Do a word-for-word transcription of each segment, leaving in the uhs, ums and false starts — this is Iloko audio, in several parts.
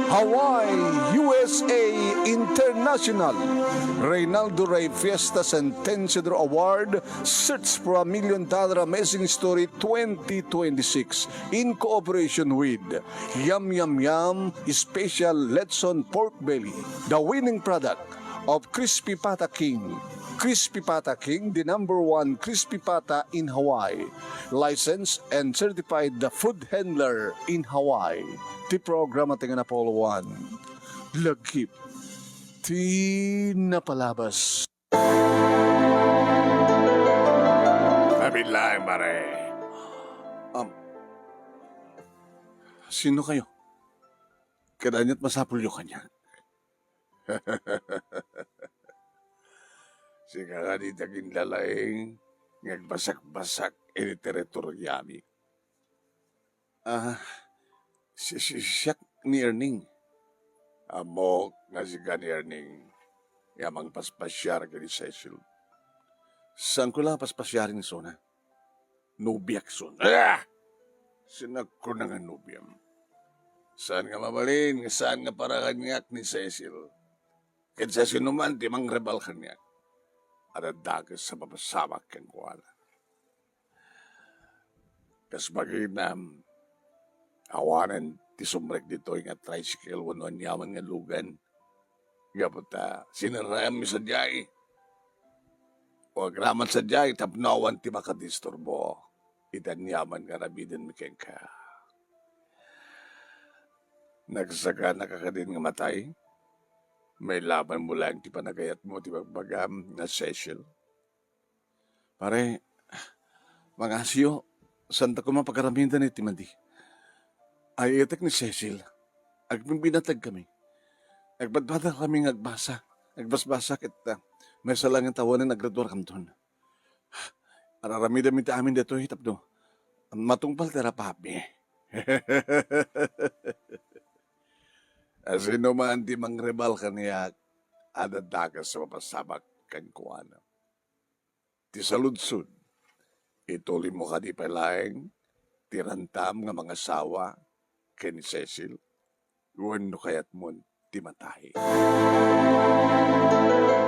Hawaii, U S A International, Reynaldo Rey Fiesta Centennial Award, Search for a Million Dollar Amazing Story twenty twenty-six, in cooperation with Yum Yum Yum Special Lechon Pork Belly, the winning product of Crispy Pata King. Crispy Pata King, the number one crispy pata in Hawaii. Licensed and certified the food handler in Hawaii. Ti programa ti nga napolo one. Lagip ti napalabas. Abilaeng, pare. Um, sino kayo? Kadaniat masapulyo kaniak. Sika kadi ti aginlalaing nga agbasakbasak iti teritoriami. Ah, si-, si-, siak ni Erning. Ammok nga sika ni Erning nga mangpaspasiar ken ni Cecil. Saanko la a paspasiaren isuna? Nobiak isuna. Ah! Sino a kuna nga nobiam? Saan nga mabalin nga saan nga para kaniak ni Cecil? Ken siasinoman ti mangrebal kaniak, adda dakes a mapasabak kenkuana. Kas baginam, awanen ti sumrek ditoy nga tricycle wenno aniaman nga lugan. Gapu ta sinerraanmi sadiay, o agraman sadiay tapno awan ti makadisturbo iti aniaman nga aramidenmi kenka. Nagsagana ka kadin nga matay? Mailabanmo laeng ti panagayatmo ti bagbagam nga Cecil. Pare, pangasiyo, saanta koma pagaramiden iti madi. Ay-ayatek ni Cecil, agbigbinatagkami. Agpadpadakami nga agbasa, agbasbasa ket, ah, maysa laeng nga tawen nga agradua rakamdon. Ar-aramidem iti amin daytoy tapno matungpal ti arap-aramidmi. Asinoman ti mangrebal kaniak, adda dakes a mapasabak kenkuana. Ti saludsod, itulimo kadi pay laeng ti rantam nga mangasawa ken ni Cecil? Wenno kayatmon ti matay?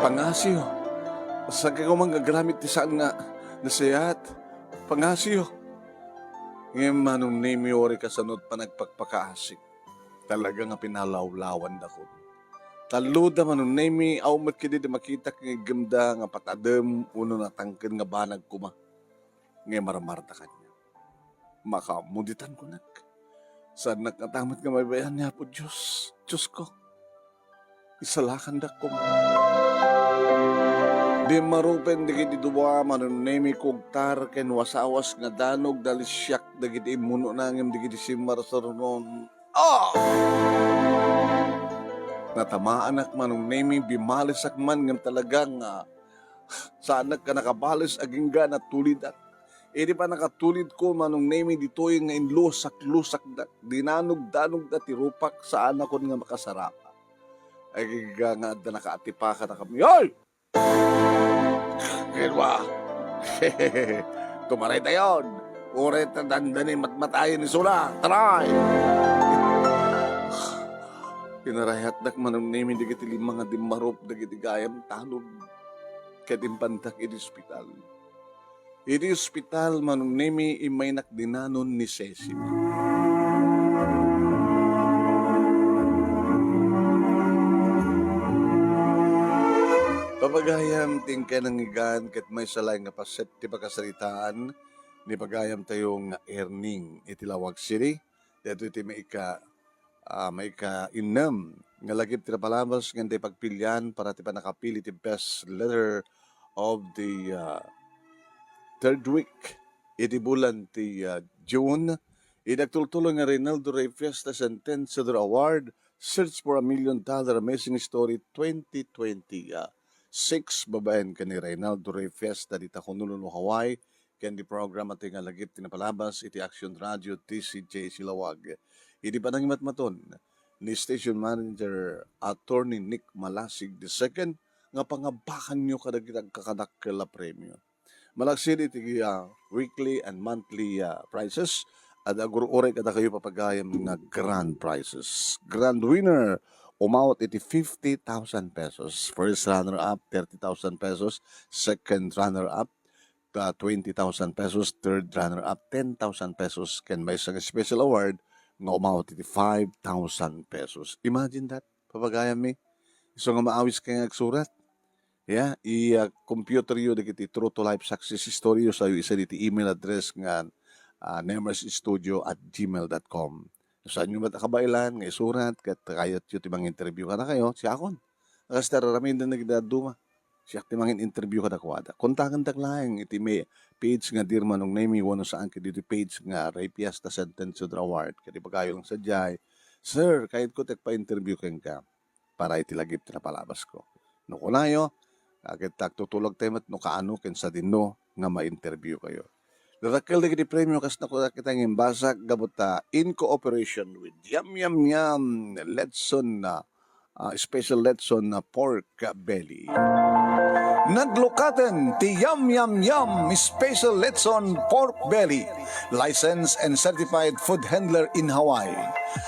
Pangasiyo, saan koma nga agramid ti saan nga nasayaat? Pangasiyo. Ngem Manong Nemi, uray kasano't panagpakpakaasik, talaga nga pinalawlawandakon. Talloda, Manong Nemi, awan met ketdi ti makitak nga iggemda nga patadem wenno natangken nga banag koma. Ngem marmarda kaniak. Makaammo ditan kunak. Saannak ngata met nga mabiayan ni Apo Dios. Diosko, isalakandak koma. Dimmarupen dagiti dua, Manong Nemi, kugtar ken wasawas nga danog, nalisiak dagiti immunona ngem dagiti simmarsarunon. Ah! Natamaanak, Manong Nemi, bimalisak man ngem talaga nga saanak a nakabalis agingga natulidak. Idi pannakatulidko, Manong Nemi, ditoy nga inlusak-lusakdak, dinanogdanogda ti rupak, saanakon nga makasarapa. Agingga nga adda nakaatipa kadakami. Hoy! Kenwa, tumaraytayon. Uray ta dandani matmatayen isuna. Taray! Pinarayatdak, Manong Nemi, dagiti lima nga dimmarup dagiti gayam tanog ket impandak iti ospital. Iti ospital, Manong Nemi, immaynak dinanon ni Cecil. Papagayam ti inkaynangigan ket maysa laeng nga paset ti pakasaritaan ni pagayamtayo nga Erning iti Laoag City. Daytoy ti maika-, ah, maikainnem nga lagip ti napalabas nga intay pagpilian para ti pannakapili ti best letter of the, ah, third week iti bulan ti, ah, June. Idi agtultuloy nga Reynaldo Rey Fiesta Sentenciador Award, Search for a Million Dollar Amazing Story twenty twenty-six, babaen ken ni Reynaldo Rey Fiesta dita Honolulu, Hawaii, ken di programa ti nga lagip ti napalabas iti Action Radio T C J Silawag. Idi panangimatmaton ni Station Manager Attorney Nick Malasig the second nga pangabakanyo kadagiti agkakadakkel a premio. Malaksid iti, ah, weekly and monthly, ah, prizes, Adda agur-uray kadakayo, papagayam, nga grand prizes. Grand winner, umawat iti fifty thousand pesos. First runner-up, thirty thousand pesos. Second runner-up, ah, twenty thousand pesos. Third runner-up, ten thousand pesos. Ken maysa nga special award nga umawat iti five thousand pesos. Imagine that, papagayam mi. Isu nga maawis kay nga agsurat. Ya, i, ah, computer yo dagiti true to life success story yo, sayo isad iti email address nga, ah, nemersstudio at gmail dot com. Saanyo met a kabaelan nga isurat ket kayatyo ti mangin-interview kadakayo, siakon. Kasta, aramiden dagiti dadduma. Siak ti mangin-interview kadakuada. Kontakendak laeng iti may page nga Dear Manong Nemy wenno saan ket iti page nga Ray Fiesta Sentencio Award. Ket ibagayo lang sadiay, "Sir, kayatko ti agpa-interview kenka para iti lagip ti napalabasko." No kunayo, a, ket agtutulagtayo met no kaano ken sadino nga ma-interview kayo. Dakkel dagiti premio kas nakita nga imbasag gapu ta in cooperation with Yum Yum Yum Letson, ah, ah, special letson na pork belly. Naglukaten ti Yum Yum Yum Special Letson Pork Belly, licensed and certified food handler in Hawaii.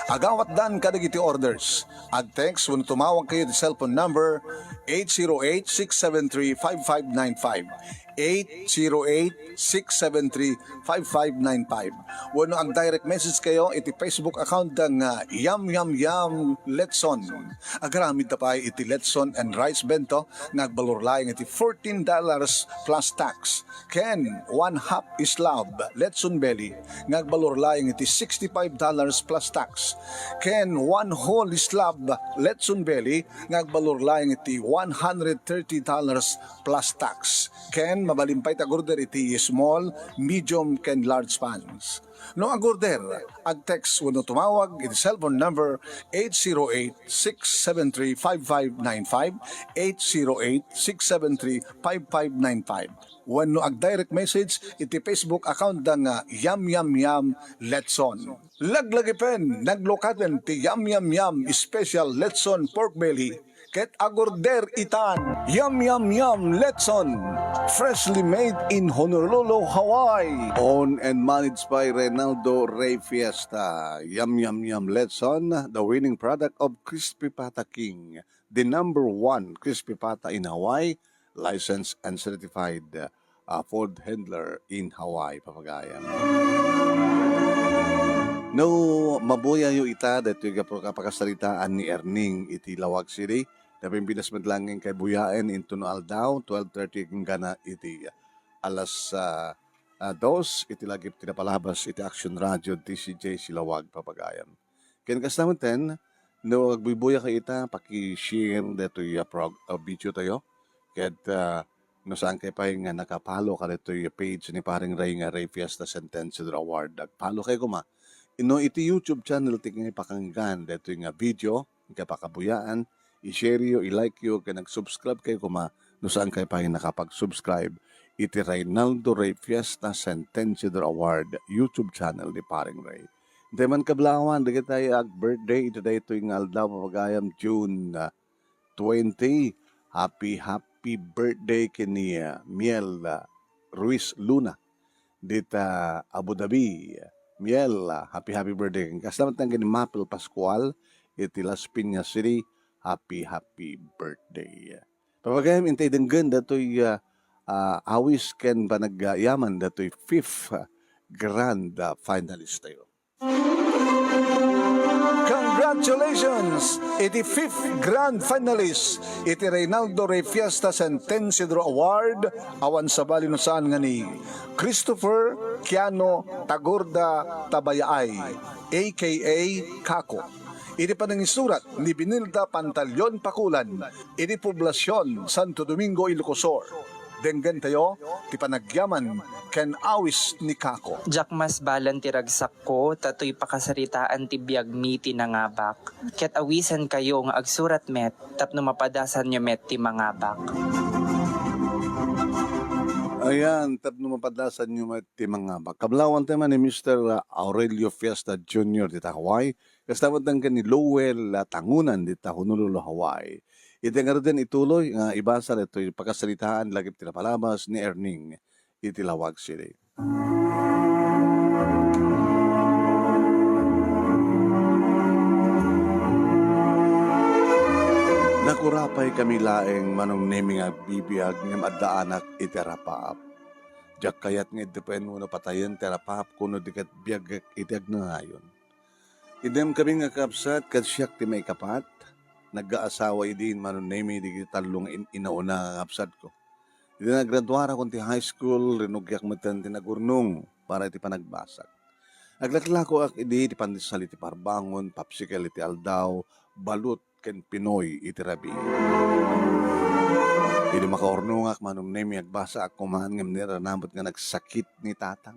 Agawatdan kadagiti orders. Ag-text wenno tumawag kayo ti cellphone number eight zero eight, six seven three, five five nine five, eight zero eight, six seven three, five five nine five. Wenno ag-direct message kayo iti Facebook account da nga Yum Yum Yum Letson. Agaramid ta pay iti letson and rice bento nga agbalor laeng iti fourteen dollars plus tax, ken one half slab letson belly nga agbalor laeng iti sixty-five dollars plus tax, ken one whole slab letson belly nga agbalor laeng iti one hundred thirty dollars plus tax, ken mabalin pay ti ag-order iti small, medium, ken large pans. No ag-order, ag-text wenno tumawag iti cellphone number eight zero eight, six seven three, five five nine five, eight zero eight, six seven three, five five nine five. Wenno ag-direct message iti Facebook account da nga Yum Yum Yum Letson. Laglagipen, naglukaten ti Yum Yum Yum Special Letson Pork Belly ket ag-order itan. Yum Yum Yum Letson, freshly made in Honolulu, Hawaii. Owned and managed by Reynaldo Rey Fiesta. Yum Yum Yum Letson, the winning product of Crispy Pata King, the number one crispy pata in Hawaii, licensed and certified, uh, food handler in Hawaii, papagayam. No mabuyayo ita, daytoy nga pro-, kapakasaritaan ni Erning iti Lawag City. Napimpinas met laeng kay buyaen intono aldaw, twelve thirty, kenggana iti alas, ah, ah, dos, iti lagip ti napalabas iti Action Radio, D C J, Silawag, papagayam. Ken kasta metten, no agbuybuya kayo ita, paki-share daytoy a prog-, a video tayo. Ket, ah, no saan kayo pay nga naka-follow kadaytoy page ni Paring Ray nga Ray Fiesta Sentencio Award, ag-follow kayo koma. Inno iti YouTube channel ti nga pakanggan daytoy nga video, nga pakabuyaan, i-share yo, i-like yo, ken nag-subscribe kayo koma no saan kayo pay nakapag-subscribe iti Reynaldo Ray Fiesta Sentencio Award YouTube channel ni Paring Ray. Iti man kablawan, dagiti ag-birthday iti daytoy nga aldaw, papagayam, June, ah, twenty. Happy, happy birthday ken ni, ah, Miel, ah, Ruiz Luna dita Abu Dhabi. Miel, ah, happy, happy birthday. Kasta met ken ni Mapel Pascual iti Las Piñas City. Happy, happy birthday. Papagayam, intay denggen datoy, ah, ah, awis ken panagyaman datoy fifth, ah, grand, ah, finalist tayo. Congratulations iti fifth grand finalist iti Reynaldo Rey Fiesta Sentencio Award. Awan sabali no saan nga ni Christopher Kiano Tagorda Tabayaay, A K A Kako, iti panangisurat ni Benilda Pantaleon Pakulan iti Poblacion, Santo Domingo, Ilocos Sur. Denggentayo ti panagyaman ken awis ni Kako. Diak masbalan ti ragsakko, ta toy pakasaritaan ti biagmi ti nangabak. Ket awisankayo nga agsurat met tapno mapadasanyo met ti mangabak. Ayan, tapno mapadasanyo met ti mangabak. Kablawan tayo man ni Mister Aurelio Fiesta Junior dita Hawaii. Kasta met ken ni Lowell, ah, Tangunan dita Honolulu, Hawaii. Iti ngaruden ituloy nga ibasa daytoy pakasaritaan lagip ti napalabas ni Erning iti Lawag City. Kurapay kami laeng, Manong Nemi, nga agbibiag ngem addaanak iti arapaap. Diak kayat nga iddepen wenno patayen ti arapaapko no di ket biagek iti agnanayon. Idem kami nga kakabsat ket siak ti maikapat. Nagkaasawa idi, Manong Nemi, dagiti tallo nga in-, inauna nga kakabsatko. Idi nagraduarakon ti high school, rinugiak metten ti nagurnong para iti panagbasak. Aglaklakoak idi ti pandesal iti parbangon, popsicle iti aldaw, balut ken pinoy iti rabii. Idi makaurnongak, Manong Nemi, agbasaak koman ngem ni ranamet nga nagsakit ni tatang.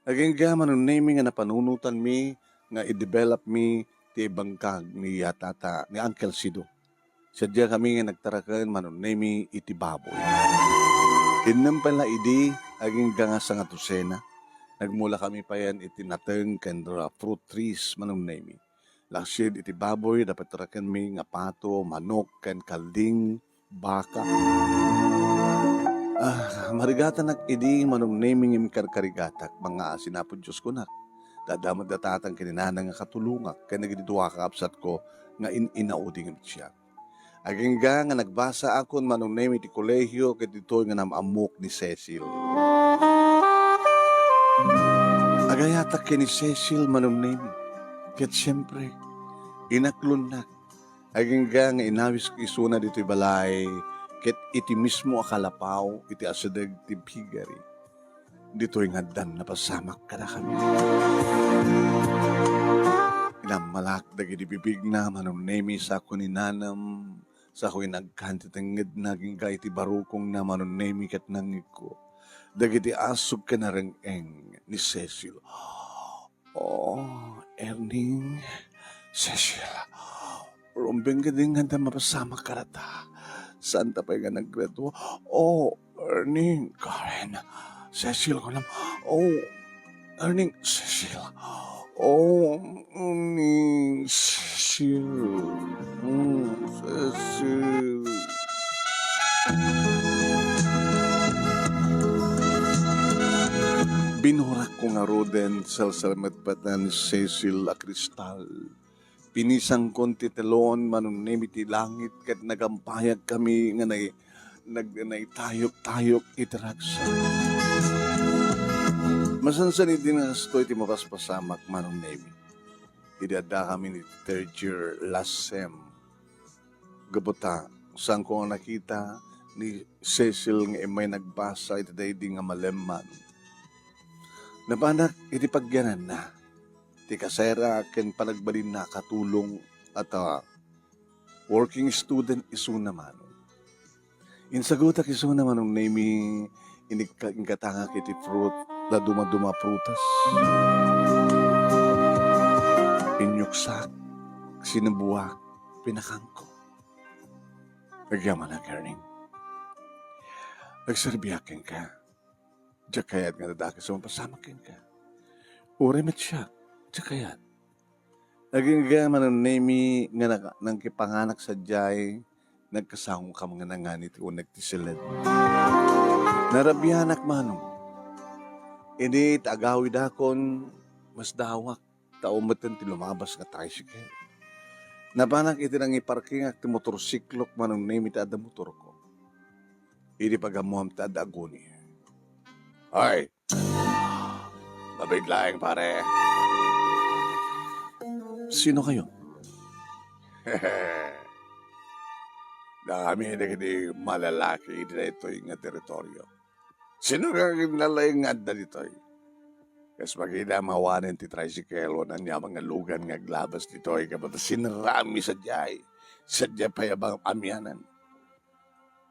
Agingga, Manong Nemi, nga napanunotanmi nga i-develop mi ti ibangkag ni yatata, ni Uncle Sido. Sadiakami nga nagtaraken, Manong Nemi, iti baboy. Innem pay la idi, agingga nga sangadosena, nagmulakami payen iti nateng ken ra-, fruit trees, Manong Nemi. Laksid iti baboy, napatarakenmi nga pato, manok, ken kalding, baka. Ah, marigatanak idi, Manong Nemi, ngem karkarigatak, mangngaasin Apo Dios kunak. Adda met da tatang ken ni nanang nga katulongak ken dagiti dua a kakabsatko nga in-inaudi ngem siak. Agingga nga nagbasaakon, Manong Nemi, ti kolehio ket ditoy nga nam-ammok ni Cecil. Agayatak ken ni Cecil, Manong Nemi, ket siempre, inaklonnak. Agingga nga inawisko isuna ditoy balay, ket iti mismo a kalapaw iti asideg ti piggery, ditoy nga addan napasamak kadakami. Inammalak dagiti bibigna, Manong Nemi, sako ni nanam, sako inagkan ti tengngedna, agingga iti barukongna, Manong Nemi, ket nangngegko dagiti asug ken areng-eng ni Cecil. Oh, Erning, Cecil, rumbeng ketdi nga adda mapasamak kadata. Saanta pay nga naggraduar. Oh, Erning, Karen, Cecil, kunam. Oh, Erning, Cecil. Oh, Erning, Cecil. Mm, Cecil. Binurakko ngaruden, salsalmetpatan ni Cecil a kristal. Pinisankon ti telon, Manong Nemi, ti langit, ket nagampayagkami nga nai-, nag-, naitayok-tayok iti ragsak. Masansan idi nga kastoy ti mapaspasamak, Manong Nemi. Idi addakami iti third year last sem, gapu ta, saanko nga nakita ni Cecil nga immay nagbasa iti daydi nga malemman. Napanak iti pagyananna ti kasera ken panagbalinna a katulong a ta-, working student isuna, Manong. Insagutak isuna, Manong Nemi, inikka-, inkatangak iti fruit, dadumaduma a prutas. Inyuksak, sinuboak, pinakangko. Agyamanak, Erning. Agserbiak kenka. Diak kayat nga dadakes a mapasamak kenka. Uray met siak, diak kayat. Agingga, Manong Nemi, nga naka-, nangkipanganak sadiay, nagkasangokam nga nangan iti uneg ti siled. Narabianak, Manong. Idi ta agawidakon, masdawak, tao metten ti lumabas nga tricycle. Napanak iti nangiparkingak ti motorsiklok, Manong Nemi, ta adda motorko. Idi pagammoam ta adda aguni. Ay! Mabig laeng, pare. Sino kayo? Dagami dagiti malalaki iti daytoy nga teritorio. Sino nga kinalaing nga adda ditoy? Kas makita, mawanen ti tricycle, wen aniaman nga lugan nga aglabas ditoy, gapu ta sinrami sadiay, sadiay pay a bang-, amianan.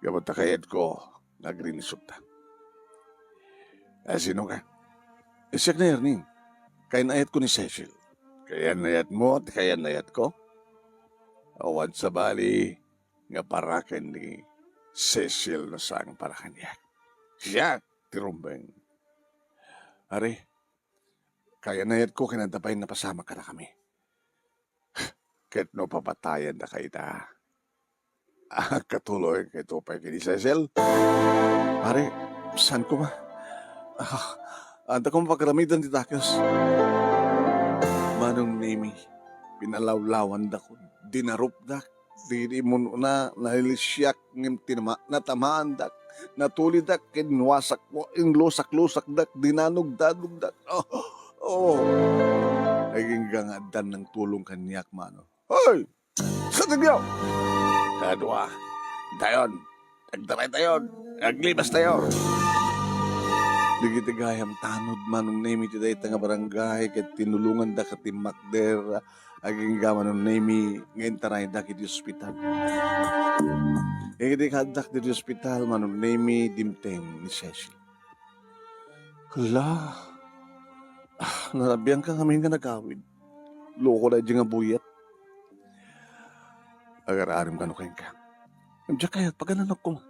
Gapu ta kayatko nga agrinisukta. A, sino ka? E, siak ni Erning. Kayan-ayatko ni Cecil. Kayan-ayatmo ti kayan-ayatko? Awan sabali nga paraken ni Cecil no saan nga para kaniak. Siak ti rumbeng. Ari, kayan-ayatko ken adda pay napasamak kadakami. Ket no papatayendaka ita, a, katuloy ket upay ken ni Cecil? Pare, saan koma? A, adda koma pagaramidan ti dakes. Manong Nemi, pinalawlawandakon, dinarupdak, Didi immun-una, nalisiak ngem tinama-, natamaandak, natulidak, ken wasak-, inlusak-lusakdak, dinanugdanugdak. Oh, oh. Agingga nga addan nangtulong kaniak, mano. Hoy! Sa tigyaw! Kadua. Dayon. Agdaraytayon. Aglibastayon. Dagiti gayam tanod, Manong Nemi, ti dayta nga barangay, ket tinulonganda ket timmakder, agingga, Manong Nemi, nga intarayda iti ospital. Iti kaaddak iti ospital, Manong Nemi, dimteng ni Cecil. Hala, ah, narabian ka ngamin nga nagawid. Loko na di nga buyat. Agar-arim kano kenka. Diak kayat, pagananok koma.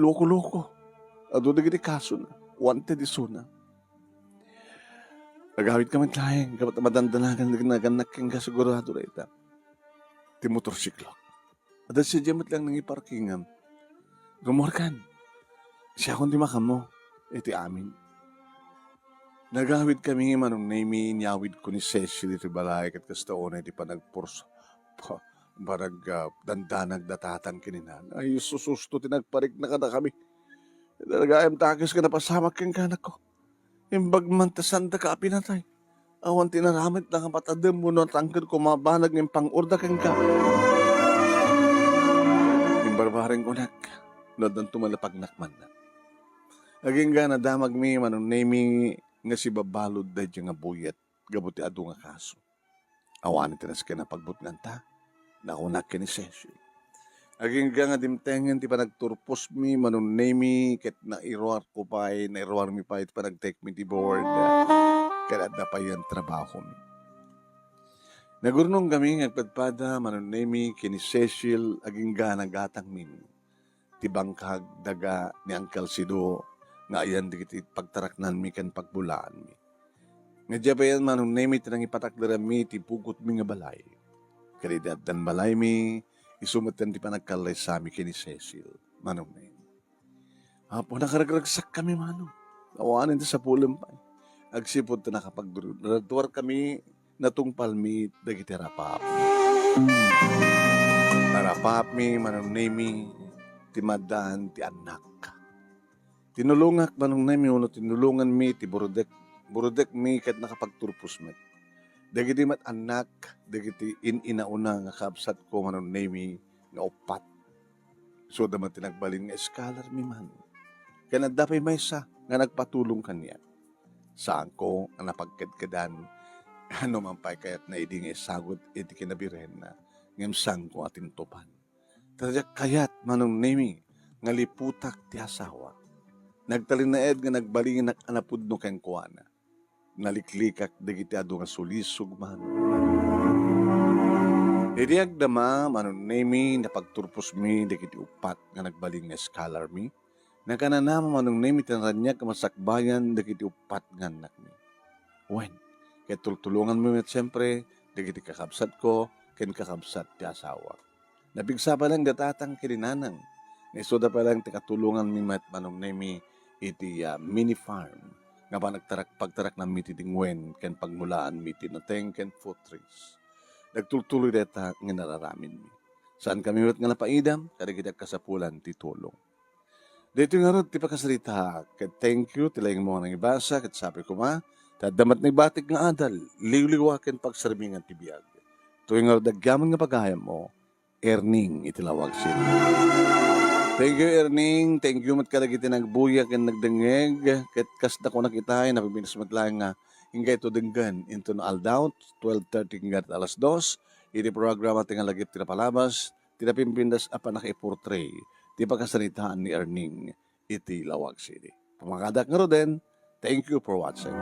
Loko-loko. Adu dagiti kasona. Wanted isuna. Agawid ka met laeng, gapu ta madandanagan dagiti nagannak kenka, sigurado dayta. Ti motorsiklo. Adda sadiay met laeng nangiparkingam. Rummuarkan. Siakon ti makammo iti amin. Nagawid kami, Manong Nemi, inyawid ko ni Cecil iti balay, ket kasta unay ti panagpurs-, pa-, panag-, ah, dandanag da tatang ken inana. Ay, sususto ti nagparikna kadakami. Talaga, ayam takis nga napasamak kenka, anakko. Imbag man ta saandaka a pinatay. Awan ti inaramidda nga matadem wenno natangked koma a banag nga impang-orda kenka. Imbarbareng kunak, no addanto malapagnak manna. Agingga nadamagmi, Manong Nemi, nga sibabalud daydiay nga buyat gapu ti adu nga kaso. Awan ti nasken a pagbutnganta, nakunak ken ni Cecil. Agingga nga dimtengen ti panagturposmi, Manong Nemi, ket nairuarko pay, nairuarmi pay ti panagtekmi ti board, ket adda pay a trabahomi. Nagurnongkami nga agpadpada, Manong Nemi, ken ni Cecil, agingga nagatangmi ti bangkag daga ni Uncle Sido nga ayan dagiti pagtaraknanmi ken pagmulaanmi. Nga diay pay a Manong Nemi ti nangipatakderanmi ti bukotmi nga balay. Ket idi addan balaymi, isu metten ti panagkallaysami ken ni Cecil, Manong Nemi. Apo, nakaragsakkami, Manong. Awanen ti sapulem pay. Agsipud ta nakapagdurduar kami, natungpalmi dagiti rapap. Narapapmi, Manong Nemi, ti madan ti annak. Tinulongak, Manong Nemi, wenno tinulonganmi ti burudek, burudekmi ket nakapagturpos met. Dagiti met annak, dagiti in-inauna nga kabsatko, Manong Nemi, nga uppat. Isuda met ti nagbalin nga scholarmi, Manong. Ken adda pay maysa nga nagpatulong kaniak. Saanko a napagkedkedan, no man pay kayatna idi nga isagut iti kinabirenna, ngem saanko a tintupan. Ta diak kayat, Manong Nemi, nga liputak ti asawak. Nagtalinaed nga nagbalinak a napudno kenkuana. Naliklikak dagiti adu nga sulisog, Manong. Idi agdama, Manong Nemi, napagturposmi dagiti uppat nga nagbalin nga scholarmi. Nakanana, Manong Nemi, ti naraniak a masakbayan dagiti uppat nga annakmi. Wen, ket tultulonganmi met siempre dagiti kakabsatko ken kakabsat ti asawak. Napigsa pay laeng da tatang ken ni nanang. Nga isuda pay laeng ti katulonganmi met, Manong Nemi, iti, ah, mini farm nga panagtarak-, pagtaraknanmi ti dingwen ken pagmulaanmi ti nateng ken fruit trees. Nagtultuloy dayta nga inararamidmi. Saankami met nga napaidam kadagiti agkasapulan ti tulong. Daytoy ngarud ti pakasaritaak, ket thank you ti laingmo nga nangibasa, ket sapay koma, ta adda met naibatik nga adal, liwliwa ken pagsarmingan ti biag. Toy ngarud agyaman nga pagayammo, Erning iti Laoag City. Thank you, Erning. Thank you met kadagiti nagbuya ken nagdengngeg. Ket kas nakunak itay, napiminas met laeng nga inggayto denggen inton aldaw, twelve thirty hanggang alas dos, iti programa ti Nga Lagip ti Napalabas, ti napimpintas a pannakaiportray ti pakasaritaan ni Erning iti Laoag City. Pamakadak ngaruden, thank you for watching.